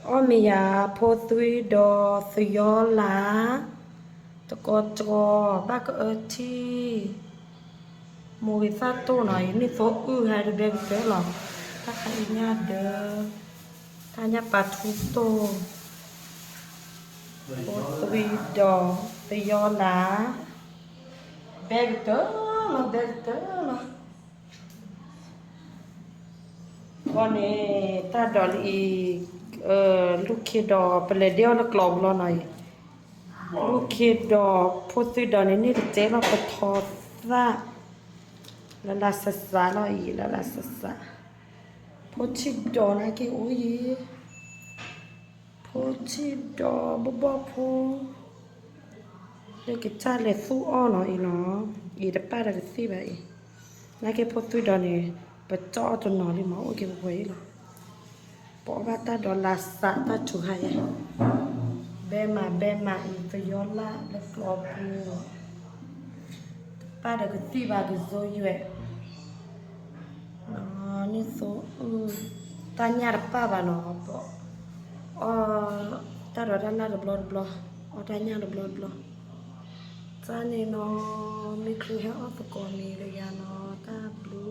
ອໍ ເມຍາ ໂພທຸຍດໍ ສະຍໍລາ ຕະກອຈອ ບາກະເອີທີ ໂມເວຊາໂຕເນາະ ອີນີ້ໂຕອື ໄຮເດີແບກເຕີລອ ຕາຄາອີຍາເດີ ຕາຍາປາທູໂຕ ໂພທຸຍດໍ ສະຍໍລາ ແບກເຕີລອ ແບກເຕີລອ. ບອນນີ້ຕາດອນອີກ ເອີ ລູກເຄດອ ປະເລດຽວລະກລອບລອນອຍ ລູກເຄດອ ໂພດຊິດອນນີ້ ນີ້ເຈລອປະທອສາ ລະລາຊາຊາລອຍ ລະລາຊາຊາ ໂພດຊິດອນອາເກໂອເຍ ໂພດຊິດອ ບໍບອໂພ ເດກະຈາເລຊູອອນອຍເນາະ ອີດະປາດະກະຊິບາອີ ນາເກໂພດຊິດອນນີ້ ປະຈອຕະນອລິມອ ໂອເຄ ບໍ່ພອອີລອ ປອບາຕາດອນລາສາຕາຈູໄຮ ແບມາ ແບມາ ອີຕະຍອນລາ ແລະກອບ ປາດະກະຊິບາກະໂຊຍວະ ນອ ນິໂຊ ອື ຕາຍາດະປາບານອ ປອ ອ ຕາດອນຕານາດະບລອດະບລອ ອ ຕາຍາດະບລອດະບລອ ຈາເນນອ ມີຄຣິແຮອອສະກອນເນລະຍານອ ຕາບລູ